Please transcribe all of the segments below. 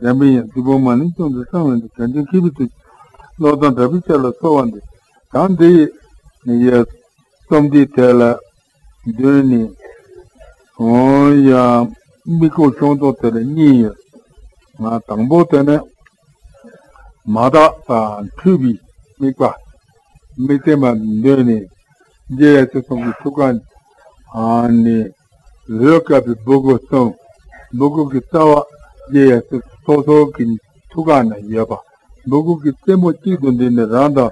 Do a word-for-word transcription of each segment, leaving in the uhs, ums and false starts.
འཇམ་པའི་དབྱངས་བདུད་དཔུང་མ་ལུས་སྐྱོང་དུ་གསང་བའི་འདི། གངས་ཅན་མཁས་པའི་ཐུགས་ཀྱི་བློ་བཟང་གྲགས་པའི་ཞལ་ལ་གསོལ་བ་འདེབས། ད་འདི་ཡི་རྩོམ་འདིའི་ཐད་ལ་འདོན་ནི། འོ་ཡ། དམིགས་སྐོར་ཤོང་ཚོགས་དེ་ལ་གཉིས་ཡོད། ང་དང་པོ་དེ་ནི། མ་དག་དང་འཁྲུལ་པའི་དམིགས་པ། དམིགས་བརྟེན་པ་འདོན་ནས། རྗེ་ཡབ་སྲས་གསུམ་གྱི་ཐུགས་ཀ་ནས། འོད་དཀར་པོའི་སྦུ་གུ་གསུམ། སྦུ་གུ་གི་རྩ་བ་རྗེ་ཡབ་སྲས་སོ་སོ་གི་ཐུགས་ཀ་ན་ཡོད་པ། སྦུ་གུ་གི་རྩེ་མོ་གཅིག་ཏུ་འདྲེས་ནས་རང་དང་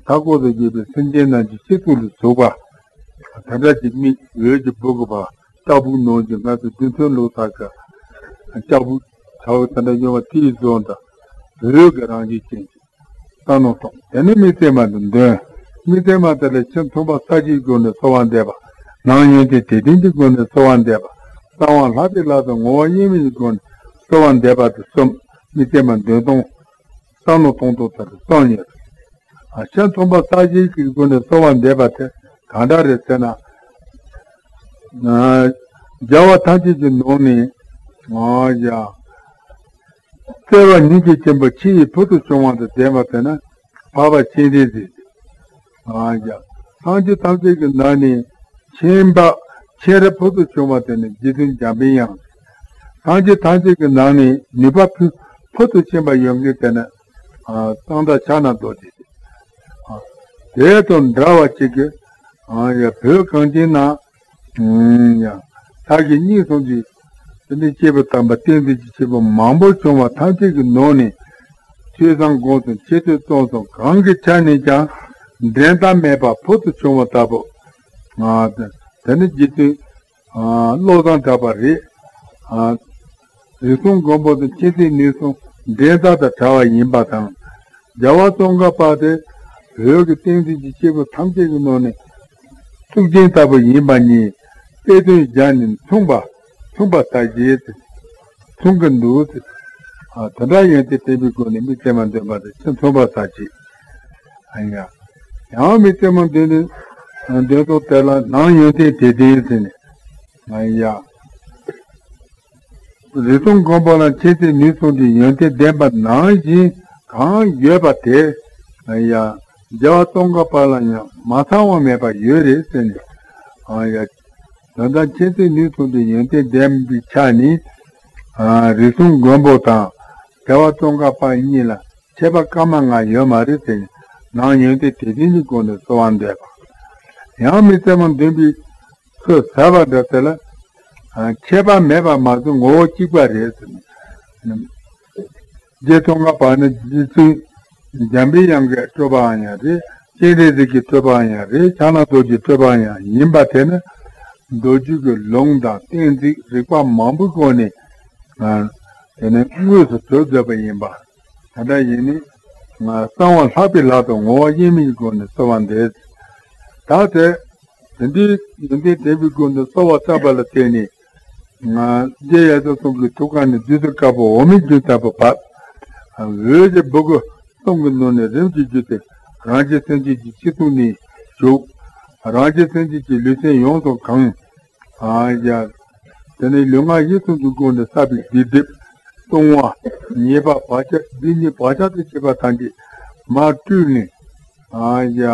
མཐའ་འཁོར་དུ་ཡོད་པའི་སེམས་ཅན་རྣམས་ཀྱི་སྤྱི་གཙུག་ལ་ཟུག་པ། དེ་འདྲ་ཅིག་དམིགས། འོད་ཀྱི་སྦུ་གུ་བ། ལྕགས་སྦུག་ནང་གི་ང་ཚོ་རྡུལ་ཚོན་ལོ་ཙཱ་གི་ལྕགས་སྦུག་བྱ་བ་དེ་འདྲ་ཡོང་བ་དེའི་བཟོ་འདྲ། འོད་ཀྱི་རང་བཞིན་ཅན་གྱི་རྩ་རྣམས་སྟོང་། དེ་ནི་དམིགས་བརྟེན་པ་དེ་འདོན། དམིགས་བརྟེན་པ་དེ་ལ་ཕྱི་མཚུངས་པ་གསལ་བྱེད་ཀྱི་སྒོ་ནས་གསོལ་བ་འདེབས་པ། ནང་ཡོན་ཏན་དད་ལྡན་གྱི་སྒོ་ནས་གསོལ་བ་འདེབས་པ། གསང་བ་ལྷག་པའི་ལྷ་དང་ངོ་བོ་དབྱེར་མེད་ཀྱི་སྒོ་ནས་གསོལ་བ་འདེབས་པ་དེ་གསུམ། དམིགས་བརྟེན་པ་འདོན་སྟངས། རྩ་རྣམས་སྟོང་དང་དེ་རུ་གསུམ་ཡོད། ཨ། ཕྱི་མཚུངས་པ་གསལ་བྱེད་ཀྱི་སྒོ་ནས་གསོལ་བ་འདེབས་པ་དེ་གང་འདྲ་རེད་ཟེར་ན། ཨ། རྒྱལ་བ་ཐམས་ཅད་ཀྱི་ནང་ནས། ཨ་ཡ། བརྩེ་བ་སྙིང་རྗེ་ཆེན་པོ་ཆེ་ཡི་ཕུལ་དུ་བྱུང་བ་དང་ལྡན་པ་དེ་ནི་འཕགས་པ་སྤྱན་རས་གཟིགས། ཨ་ཡ། སངས་རྒྱས་ཐམས་ཅད་ཀྱི་ནང་ནས་མཁྱེན་པ་ཆེ་རབ་ཕུལ་དུ་བྱུང་བ་དེ་ནི་རྗེ་བཙུན་འཇམ་པའི་དབྱངས། སངས་རྒྱས་ཐམས་ཅད་ཀྱི་ནང་ནས་ནུས་པ་ཕུལ་ཕུལ་དུ་ཕྱིན་པ་ཡོད་མཁན་དེ་ནི། ཨ། གཙང་སྦྲ་ཕྱག་ན་རྡོ་རྗེ། ཨ། དེ་དང་འདྲ་བ་ཅིག་གི། ཨ་ཡ། བོད་གངས་ཅན་ན། ཨུམ། ཡ། ལྷ་གི་སྙིང་གསུམ་གྱི། དེ་ནི་སྐྱེས་བུ་དམ་པ་བསྟན་འཛིན་གྱི་སྐྱེས་བུ་མང་པོ་བྱུང་བ་ཐམས་ཅད་ཀྱི་ནང་ནས། ཆོས་བཟང་དགོངས་གསུམ་ཆེ་མཐོའི་གཙང་གསུམ་གང་གི་ཆ་ནས་ཀྱང་འགྲན་ཟླ་མེད་པ་ཕུལ་དུ་བྱུང་བ་ལྟ་བུ། ཨ། དེ་ནི་རྗེ་བཙུན། ཨ། བློ་བཟང་གྲགས་པ་རེད། ཨ། རིགས་གསུམ་མགོན་པོ་དང་མཁྱེན་བརྩེ་ནུས་གསུམ་འགྲན་ཟླ་དང་བྲལ་བ་ཡིན་པ་དང་། རྒྱལ་བ་ཙོང་ཁ་པ་དེ་བོད་ཀྱི་བསྟན་འཛིན་གྱི་སྐྱེས་བུ་ཐམས་ཅད་ཀྱི་ནང་ནས་གཙུག་རྒྱན་ལྟ་བུ་ཡིན་པ་གཉིས་དཔེ་དོན་སྦྱར་ནས་མཚུངས་པ། མཚུངས་པ་ཟེར་གྱི་ཡོད་དེ། མཚུངས་ཀྱི་འདུག་ཟེར། ཨ། དེ་འདྲ་ཡོན་ཏན་ལྡན་པའི་སྒོ་ནས་དམིགས་བརྟེན་པ་འདོན་པ་དེ་ཕྱི་མཚུངས་པ་ཟེར་གྱི། ཨ་ཡ། ཡང་དམིགས་བརྟེན་པ་འདོན་ནས་འདོན་ཐོག་དེ་ལ་ནང་ཡོན་ཏན་དད་ལྡན་ཟེར་ནས། ཨ་ཡ། རིགས་གསུམ་མགོན་པོ་ལ་མཁྱེན་བརྩེ་ནུས་གསུམ་གྱི་ཡོན་ཏན་ལྡན་པ་ནང་བཞིན་གང་ཡོད་པ་དེ། ཨ་ཡ། རྒྱལ་བ་ཙོང་ཁ་པ་ལ་ཡང་མ་ཚང་བ་མེད་པ་ཡོད་རེད་ཟེར་ནས། ཨ་ཡ། ད་ལྟ་མཁྱེན་བརྩེ་ནུས་གསུམ་གྱི་ཡོན་ཏན་ལྡན་པའི་ཆ་ནས། ཨ། རིགས་གསུམ་མགོན་པོ་དང་རྒྱལ་བ་ཙོང་ཁ་པ་གཉིས་ལ་ཁྱད་པར་སྐར་མ་ལྔ་ཡོད་མ་རེད་ཟེར་ནས་ནང་ཡོན་ཏན་དད་ལྡན་གྱི་སྒོ་ནས་གསོལ་བ་འདེབས་པ། ཡང་དམིགས་བརྟེན་པ་འདོན་པའི་ཚུལ་ཟབ་པ་འདྲ་དེ་ལ། ཨ། ཁྱད་པར་མེད་པར་མ་བརྩི་ངོ་བོ་གཅིག་པ་རེད་ཟེར་ནས། རྗེ་ཙོང་ཁ་པ་ནི་རྗེ་བཙུན་འཇམ་པའི་དབྱངས་ཀྱི་སྤྲུལ་པའང་ཡང་རེད། སྤྱན་རས་གཟིགས་ཀྱི་སྤྲུལ་པའང་ཡང་རེད། ཕྱག་ན་རྡོ་རྗེའི་སྤྲུལ་པའང་ཡང་ཡིན་པ་དེ་ནི། མདོ་རྒྱུད་ཀྱི་ལུང་དང་གཏན་ཚིགས་རིགས་པ་མང་པོའི་སྒོ་ནས། ཨ། དེ་ནི་དངོས་སུ་གྲུབ་བསྡད་པ་ཡིན་པ། ད་ལྟ་ཡིན་ནི། ང་གསང་བ་ལྷག་པའི་ལྷ་དང་ངོ་བོ་དབྱེར་མེད་ཀྱི་སྒོ་ནས་གསོལ་བ་འདེབས། ད་དེ། དེ་འདྲའི་ཡོན་ཏན་ལྡན་པའི་སྒོ་ནས་གསོལ་བ་བཏབ་པ་ལ་བརྟེན་ནས། ང་རྗེ་ཡབ་སྲས་གསུམ་གྱི་ཐུགས་ཀ་ནས་བདུད་རྩི་དཀར་པོ་འོ་མའི་རྒྱུན་ལྟ་བུ་བབས། འོད་ཀྱི་སྦུ་གུ་གསུམ་གྱི་ནང་ནས་རིམ་གྱིས་བརྒྱུད་དེ་རང་རྒྱལ་སེམས་ཅན་གྱི་སྤྱི་གཙུག་ནས་ཞུགས། རང་རྒྱལ་སེམས་ཅན་གྱི་ལུས་སེམས་ཡོངས་སུ་གང་། ཨ་ཡ། དེ་ནས་ལུས་ངག་ཡིད་གསུམ་གྱི་སྒོ་ནས་བསགས་པའི་སྡིག་སྒྲིབ། ལྟུང་བ། ཉེས་པ་བག་ཆགས་སྡིག་ཉེས་བག་ཆགས་དང་བཅས་པ་ཐམས་ཅད་མར་བཀྲུས་ནས། ཨ་ཡ།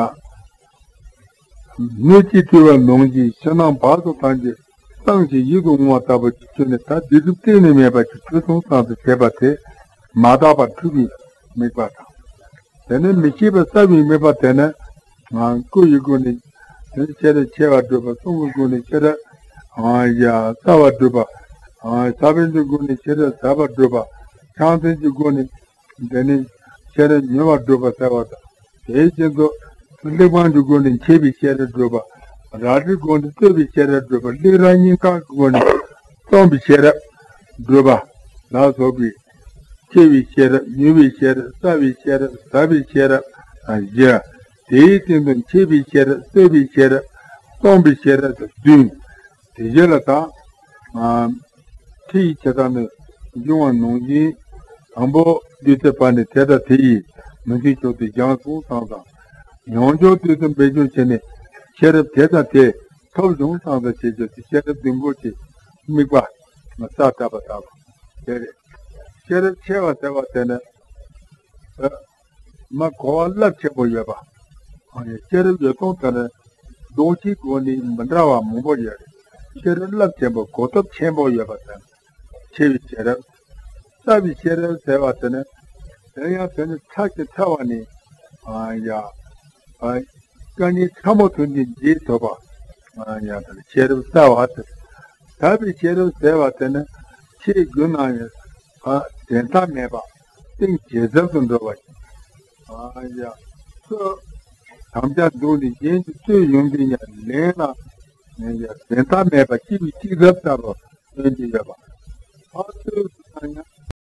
སྣོད་ཀྱིས་བཀྲུས་པ་ནང་བཞིན་ཕྱི་ནང་བར་དུ་ཐམས་ཅད་གཙང་ཞིང་ཡིད་དུ་འོང་བ་ལྟ་བུ་ཅིག་བྱས་ནས་ད་སྡིག་སྒྲིབ་གཏན་ནས་མེད་པ་ཅིག་གྱུར་སོང་བསམ་དུ་བྱས་པ་དེ་མ་དག་པར་འཁྲུལ་པའི་དམིགས་པ་དང་། དེ་ནས་མི་ཤེས་པ་གསལ་བའི་དམིགས་པ་དེ་ནི། ང་སྐུ་ཡི་སྒོ་ནས་དེ་ནི་ཤེས་རབ་ཆེ་བ་སྒྲུབ་པ། གསུང་གི་སྒོ་ནས་ཤེས་རབ། ཨ་ཡ། གསལ་བ་སྒྲུབ་པ། ཨ། ས་བོན་གྱི་སྒོ་ནས་ཤེས་རབ་ཟབ་པ་སྒྲུབ་པ། ཕྱག་མཚན་གྱི་སྒོ་ནས་དེ་ནི་ཤེས་རབ་མྱུར་བ་སྒྲུབ་པ་ཟེར་བ་དང་། དེའི་རྗེས་སུ་གླེགས་བམ་གྱི་སྒོ་ནས་མཁྱེན་པའི་ཤེས་རབ་སྒྲུབ་པ། རལ་གྲིའི་སྒོ་ནས་རྟོགས་པའི་ཤེས་རབ་སྒྲུབ་པ། གླེགས་རལ་གཉིས་ཀ་གི་སྒོ་ནས་སྟོང་པའི་ཤེས་རབ་སྒྲུབ་པ་ལ་སོགས་པའི་ཆེ་བའི་ཤེས་རབ། མྱུར་བའི་ཤེས་རབ། གསལ་བའི་ཤེས་རབ། ཟབ་པའི་ཤེས་རབ་བཞི། དེའི་སྟེང་དུ་མཁྱེན་པའི་ཤེས་རབ། རྟོགས་པའི་ཤེས་རབ། སྟོང་པའི་ཤེས་རབ་བདུན། དེ་བཞིན་ལ་དག་ཨ། ཁྲིད་ཡིག་ཇི་ལྟར་ནི་འབྱུང་བ་ནང་བཞིན། དང་པོ་བདུད་རྩི་པ་ནི་དེ་དང་དེ་ཡིས། མི་མཐུན་ཕྱོགས་དེ་སྦྱངས་སོ་བསམ་དང་། མྱོང་འགྱུར་དུས་སུ་འབད་བརྩོན་བྱས་ནས། ཤེས་རབ་དེ་དང་དེ་ཐོབ་བྱུང་བསམ་དང་བྱེད་རྒྱུ་དེ་ཤེས་རབ་བདུན་པོ་ཆེ་དམིགས་པ་ང་ས་བཏབ་པ་ལྟ་བུ་དེ་རེད། ཤེས་རབ་ཆེ་བ་ཟེར་བ་དེ་ནི། ཨ། མ་གོ་བ་རླབས་ཆེན་པོ་ཡོད་པ། ཨ་ནི་ཤེས་རབ་ཡོད་སྟངས་དེ་ནི་ལོ་གཅིག་གོང་ནས་མི་འདྲ་བ་མང་པོ་ཡོད་རེད། ཤེས་རབ་རླབས་ཆེན་པོ་གོ་སྟོབས་ཆེན་པོ་ཡོད་པ་དང་། ཆེ་བའི་ཤེས་རབ། ལྟ་བའི་ཤེས་རབ་ཟེར་བ་དེ་ནི། དེ་ཡང་དེ་ནི་ཕྲ་ཞིང་ཕྲ་བ་ནས། ཨ་ཡ། ཨ། དཀའ་ངལ་ཕྲ་མོ་ཐུག་ནས་འབྱེད་ཐུབ་པ། ཨ་ཡ། དེ་ནི་ཤེས་རབ་གསལ་བ་དེ། དག་པའི་ཤེས་རབ་ཟེར་བ་དེ་ནི་ཆེས་རྒྱུད་ནང་ནས། ཨ། འགྲན་ཟླ་མེད་པ། གཏིང་ཇེ་ཟབ་ཏུ་འགྲོ་བ་ཞིག་ཨ་ཡ། ཚུར་དམ་བཅའ་བཙུགས་ནས་གཞན་གྱི་རྩོད་ཡོང་དུས་ཡང་ལན་ལ། ཨ་ཡ། འགྲན་ཟླ་མེད་པ་གཅིག་གིས་གཅིག་རབ་ལྟ་བུ་སྟོན་གྱི་ཡོད་པ། ཕར་རྩོད་དུས་ཡང་